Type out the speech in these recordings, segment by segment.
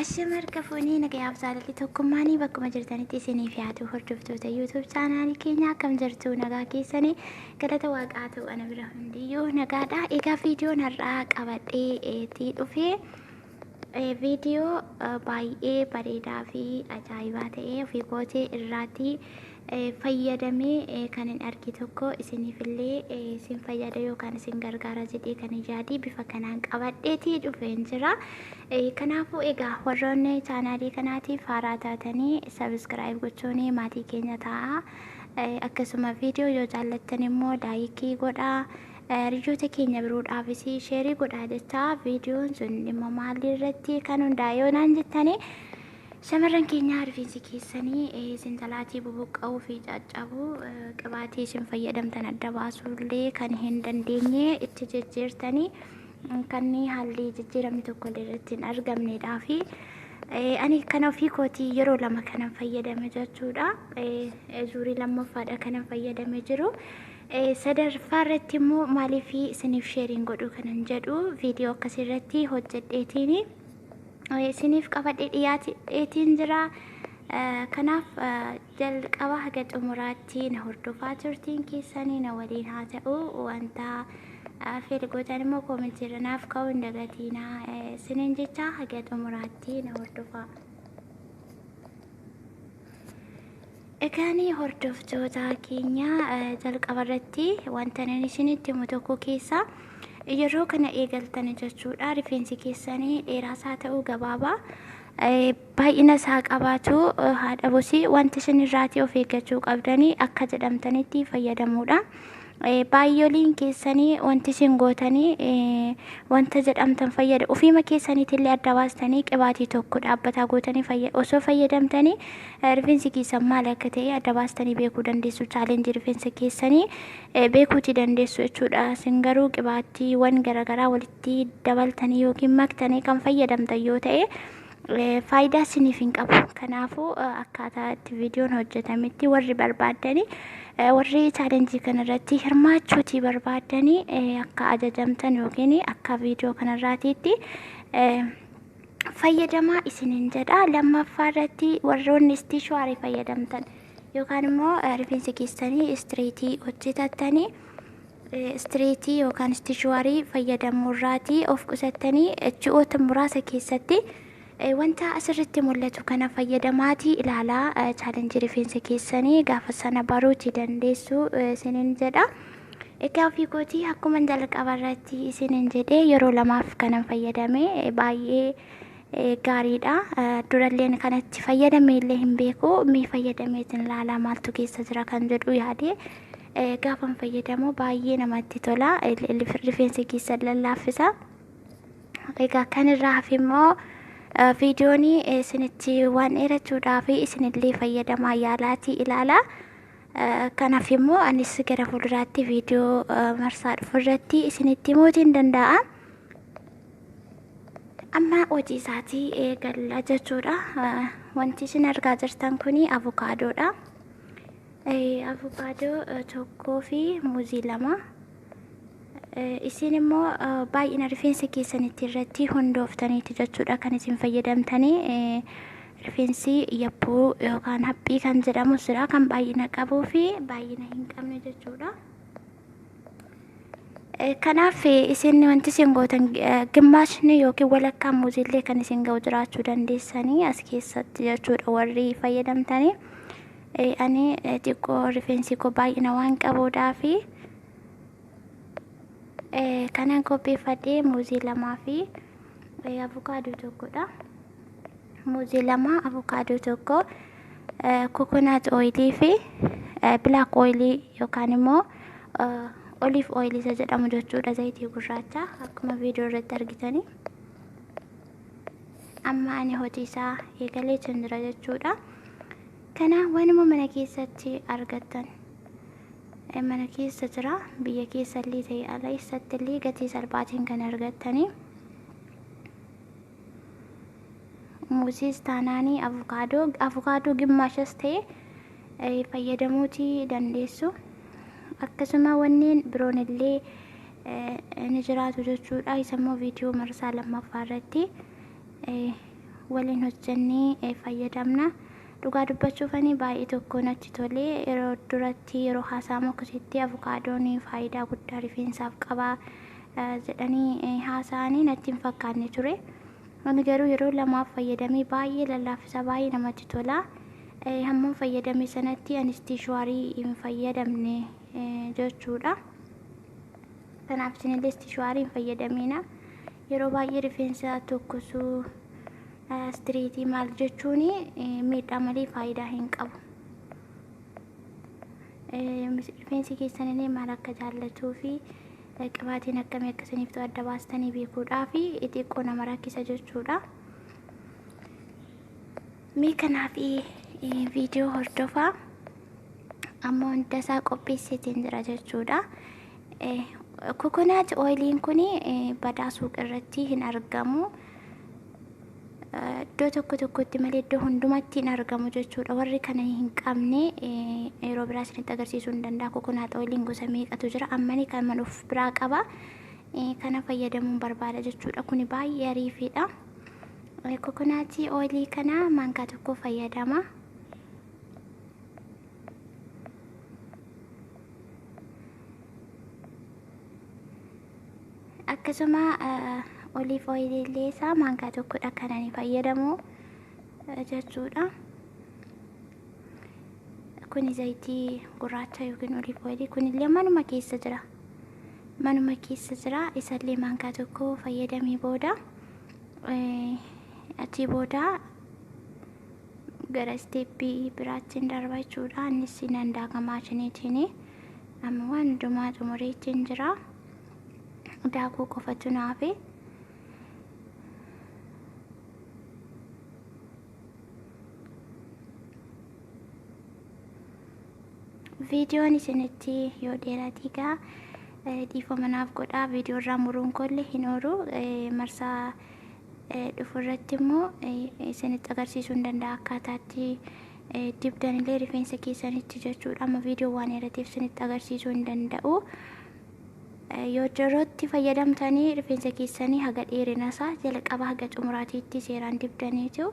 Ashama harka fuunee nagayaaf jaalalli tokkummaanii bakkuma jirtanitti isiniif yaadu hordoftoota YouTube chaanaalii keenya akkam jirtu nagaa keessanii galata waaqaa ta'u ana bira hundiyyuu nagaadha. Egaa viidiyoon har'aa qabadhee itti dhufee viidiyoo baay'ee bareedaa fi ajaa'ibaa ta'e ofii kootii irraatii fayyadamee kan hin arge tokko isiniifillee isin fayyada yookaan isin gargaara jedhee kan hin yaadi bifa kanaan qabadheetii dhufeen jira. Kanaafuu egaa warroonni chaanaalii kanaatiif haaraa taatanii subscribe gochuun maatii keenya ta'a. Akkasuma viidiyoo yoo jaallattan immoo laayikii godhaa. Hiriyoota keenya biroodhaafis sheerii godhaa jechaa viidiyoon sun dhimma maalii irratti kan hundaa'e yoo naan jettanii shamarran keenya rifeensi keessanii isin jalaatii bubuqqa'uu fi caccabuu qibaatii isin fayyadamtan adda baasuullee kan hin dandeenye itti jijjiirtanii kan haalli jijjiiramni tokko illee irratti hin argamnedhaa fi ani kan ofii kootii yeroo lama kanan fayyadame jechuudha. Zuurii lammaffaadha kanan fayyadame jiru. Sadaffaa irratti immoo maaliif isiniif sheeriin godhu kanan jedhu viidiyoo akkasii irratti hojjedheetiin isiniif qabadhee dhiyaateetiin jira. Kanaaf jalqaba haga xumuraatti na hordofaa turtiin keessanii na waliin haa ta'u. Wanta fedhi gootan immoo koomentii irra naaf ka'uu hin dagatiinaa isiniin jecha haga xumuraatti na hordofaa. Egaan hordoftoota keenya jalqaba irratti wanta ani isinitti himu tokko keessa yeroo kana eegaltan jechuudha. Rifeensi keessanii dheeraas haa ta'u gabaabaa baay'ina isaa qabaatu haa dhabus wanti isin irraatii of eeggachuu qabdanii akka jedhamtanitti fayyadamuudha. Baay'ooliin keessanii wanti isin gootanii wanta jedhamtan fayyada ofiima keessaniitillee adda baastanii qibaatii tokko dhaabbataa gootanii osoo fayyadamtanii rifeensi keessan maal akka ta'e adda baastanii beekuu dandeessu. Chaalenjii rifeensa keessanii beekuuti dandeessu jechuudha. Isin garuu qibaatiiwwan garaagaraa walitti dabaltanii yookiin maktanii kan fayyadamtan yoo ta'e faayidaa isiniif hin qabu. Kanaafuu akkaataa itti viidiyoon hojjetametti warri barbaaddanii warri chaalenjii kanarratti hirmaachuutii barbaaddanii akka ajajamtan yookiin akka viidiyoo kanarraatiitti fayyadamaa isiniin jedha. Lammaffaa irratti warroonni istiishwaarii fayyadamtan yookaan immoo rifeensa keessanii istireetii hojjetattanii istireetii yookaan istiishwaarii fayyadamuurraatii of qusattanii ji'oota muraasa keessatti wanta asirratti mul'atu kana fayyadamaatii ilaalaa chaalenjii rifeensa keessanii gaafa sana baruuti dandeessu isiniin jedha. Egaa ofii kootii akkuma jalqaba irratti isiniin jedhee yeroo lamaaf kanan fayyadame baay'ee gaariidha. Duralleen kanatti fayyadame illee hin beeku. Mee fayyadameetiin ilaalaa maaltu keessa jira kan jedhu yaade gaafan fayyadamu baay'ee namatti tola. Rifeensa keessa lallaaffisa. Egaa kan irraa hafe immoo viidiyoon isinitti waan dheerachuudhaaf isinillee fayyadamaa yaalaatii ilaala. Kanaaf immoo anis gara fuulduraatti viidiyoo marsaa dhufu irratti isinitti himuutiin danda'a. Amma hojii isaatii eegalla jechuudha. Wanti isin argaa jirtan kuni avokaadoodha. Avokaadoo tokkoo fi muuzii lama. Isin immoo baay'ina rifeensa keessanitti irratti hundooftaniiti jechuudha kan isin fayyadamtanii. Rifeensi yabbuu yookaan haphii kan jedhamu jira kan baay'ina qabuu fi baay'ina hin qabne jechuudha. Kanaaf isin wanti isin gootan gimmaashni yookiin walakkaan muuziillee kan isin ga'u jiraachuu dandeessanii as keessatti jechuudha warri fayyadamtanii. Ani xiqqoo rifeensi koo baay'ina waan qabuudhaa fi kanan qopheeffadhee muuzii lamaa fi avukaadoo tokkodha. Muuzii lama, avukaadoo tokko, kokonaat ooyilii fi bilaak ooyilii yookaan immoo oliif ooyilii isa jedhamu jechuudha zayitii gurraacha akkuma viidiyoo irratti argitanii. Amma ani hojii isaa eegalee jira jechuudha. Kana waanuma mana keessatti argattan mana keessa jira biyya keessa illee ta'e ala eessatti illee gatii salphaatiin kan argattanii. Muuziis taanaanii avukaadoo gimmaashas ta'e fayyadamuutii dandeessu. Akkasuma wanneen biroon illee ni jiraatu jechuudha. Isa immoo viidiyoo marsaa lammaffaa irratti Waliin hojjennee fayyadamna. Dhugaa dubbachuufani baay'ee tokko natti tolee. Yeroo duratti yeroo haasa'amu akkasitti avokaadoon faayidaa guddaa rifeensaaf qaba jedhanii haasa'anii natti hin fakkaanne ture. Ani garuu yeroo lamaaf fayyadamee baay'ee lallaafisa, baay'ee namatti tola. Hammam fayyadame sanatti anis istiishwaarii hin fayyadamne jechuudha. Kanaaf isinillee istiishwaarii hin fayyadamina. Yeroo baay'ee rifeensa tokkosuu istiriitii maal jechuun miidhaa malee faayidaa hin qabu. Rifeensi keessanillee maal akka jaallatuu fi qibaatiin akkamii akka isiniif ta'u adda baastanii beekuudhaaf xiqqoo nama rakkisa jechuudha. Mee kanaaf viidiyoo hordofaa, amma hunda isaa qopheesseetiin jira jechuudha. Coconut oiliin kun badaa suuqa irratti hin argamu. Iddoo tokko tokkotti malee iddoo hundumatti hin argamu jechuudha. Warri kana hin qabne yeroo biraa isinitti agarsiisuu hin danda'a. Coconut oiliin gosa meeqatu jira. Ammani kan man of biraa qaba. Kana fayyadamuun barbaada jechuudha. Kuni baay'ee ariifiidha. Coconut oilii kana maankaa tokko fayyadama. Akkasuma olive oilii illee isaa maankaa tokkodha kan ani fayyadamu jechuudha. Kuni zayitii gurraacha yookiin olive oilii kunillee manuma keessa jira. Manuma keessa jira, isallee maankaa tokko fayyadamee booda achii booda gara steppii biraatti darba jechuudha. Innis nan daaka maashiniitiin. Amma waan hundumaa xumureetiin jira. Daakuu qofatu naafe. Viidiyoon isinitti yoo dheerate egaa dhiifama naaf godhaa. Viidiyoo irraa muruun koollee hin oolu. Marsaa dhufu irratti immoo isinitti agarsiisuu hin danda'a akkaataatti dibdanillee rifeensa keessanitti jechuudha. Amma viidiyoo waan dheerateef isinitti agarsiisuu hin danda'u. Yoo yerootti fayyadamtanii rifeensa keessanii haga dheerina isaa jalqaba haga xumuraatiitti seeraan dibdaniitu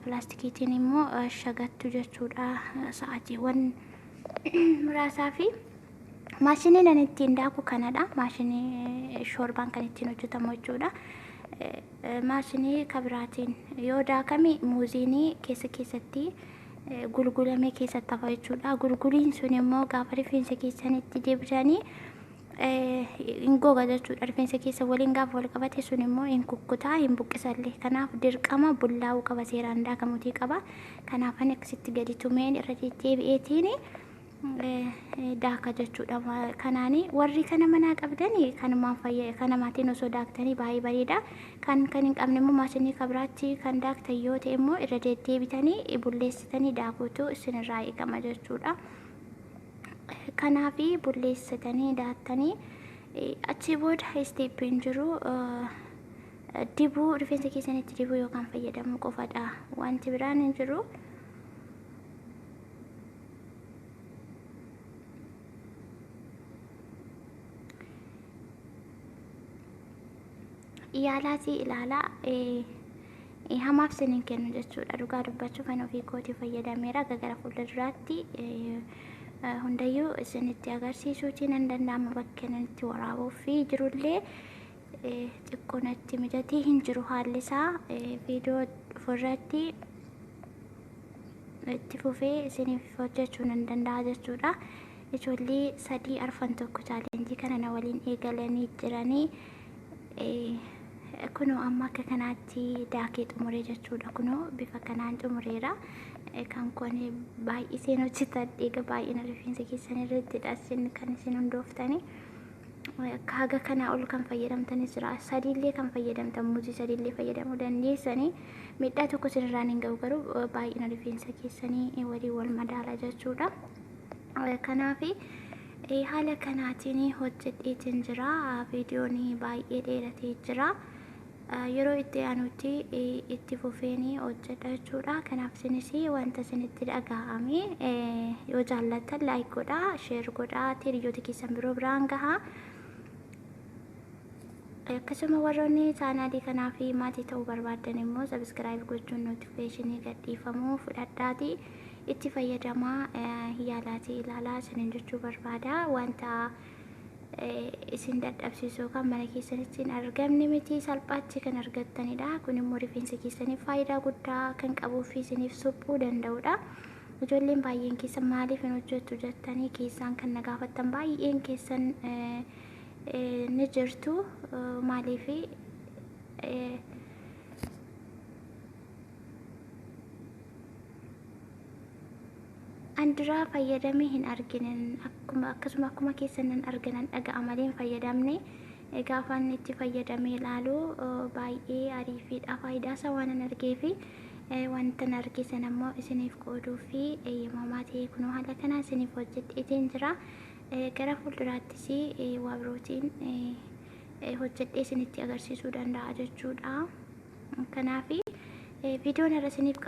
pilaastikiitiin immoo shagattu jechuudha sa'aatiiwwan muraasaa fi maashiniin ani ittiin daaku kanadha. Maashinii shoorbaan kan ittiin hojjetamu jechuudha. Maashinii kabiraatiin yoo daakame muuziin keessa keessatti gulgulamee keessatti hafa jechuudha. Gulguliin sun immoo gaafa rifeensa keessanitti dibdanii hin goga jechuudha. Rifeensa keessa waliin gaafa wal qabate sun immoo hin kukkutaa, hin buqqisallee. Kanaaf dirqama bullaa'uu qaba, seeraan daakamuutii qaba. Kanaaf ani akkasitti gadi tumeen irra deddeebi'eetiin daaka jechuudha. Kanaani warri kana manaa qabdanii kanumaan kanamaatiin osoo daaktanii baay'ee bareeda. Kan hin qabne immoo maashinii kabiraatti kan daaktan yoo ta'e immoo irra deddeebitanii bulleessitanii daakuutu isinirraa eegama jechuudha. Kanaafi bulleessitanii daaktanii achii booda steppiin jiru dibuu, rifeensa keessanitti dibuu yookaan fayyadamuu qofadha. Wanti biraan hin jiru. Yaalaatii ilaalaa, hamaaf isiniin kennu jechuudha. Dhugaa dubbachuu kan ofii kootii fayyadameera. Gara fuula duraatti hundayyuu isinitti agarsiisuutiin hin danda'ama. Bakka itti waraabuu fi jirullee xiqqoo natti mijatee hin jiru haalli isaa. Viidiyoo dhufuurratti itti fufee isiniif hojjechuu nan danda'a jechuudha. Ijoollee sadii arfan tokko challengeii kana na waliin eegalanii jiranii. Kunoo amma akka kanaatti daakee xumuree jechuudha. Kunoo bifa kanaan xumureera. Kan kun baay'iseen hojjetadhe egaa baay'ina rifeensa keessan irrattidha isin kan isin hundooftanii. Akka haga kanaa ol kan fayyadamtanis jira. Sadiillee kan fayyadamtan, muuzii sadiillee fayyadamuu dandeessanii, miidhaa tokko isinirraan hin ga'u, garuu baay'ina rifeensa keessanii waliin wal madaala jechuudha. Kanaaf haala kanaatiin hojjedheetiin jira. Viidiyoon baay'ee dheeratee jira. Yeroo itti aanutti itti fufeen hojjedha jechuudha. Kanaaf isinis wanta isinitti dhaga'ame yoo jaallattan like godhaa, share godhaa, hiriyoota keessan biroo biraan gahaa. Akkasuma warroonni chaanaalii kanaa fi maatii ta'uu barbaaddan immoo sabiskiraayib gochuun nootifikeeshinii gadhiifamuu fudhadhaati itti fayyadamaa yaalaatii ilaalaa isiniin jechuu barbaada. Wanta isin dadhabsiisu yookaan mana keessanitti hin argamne miti salphaatti kan argattanidha. Kun immoo rifeensa keessaniif faayidaa guddaa kan qabuu fi isiniif suphuu danda'udha. Ijoolleen baay'een keessan maaliif hin hojjettu jettanii keessaan kan na gaafattan baay'een keessan ni jirtu maaliif an duraa fayyadamee hin argine akkuma akkasuma akkuma keessan nan arga nan dhaga'a malee hin fayyadamne gaafan itti fayyadamee ilaalu baay'ee ariifiidha faayidaa isaa waan an argeefi wanta an arge sana immoo isiniif qooduu fi eeyyamamaa ta'e kunoo haala kanaa isiniif hojjedheetiin jira. Gara fuulduraattis waa birootiin hojjedhee isinitti agarsiisuu danda'a jechuudha. Kanaaf viidiyoon irra isiniif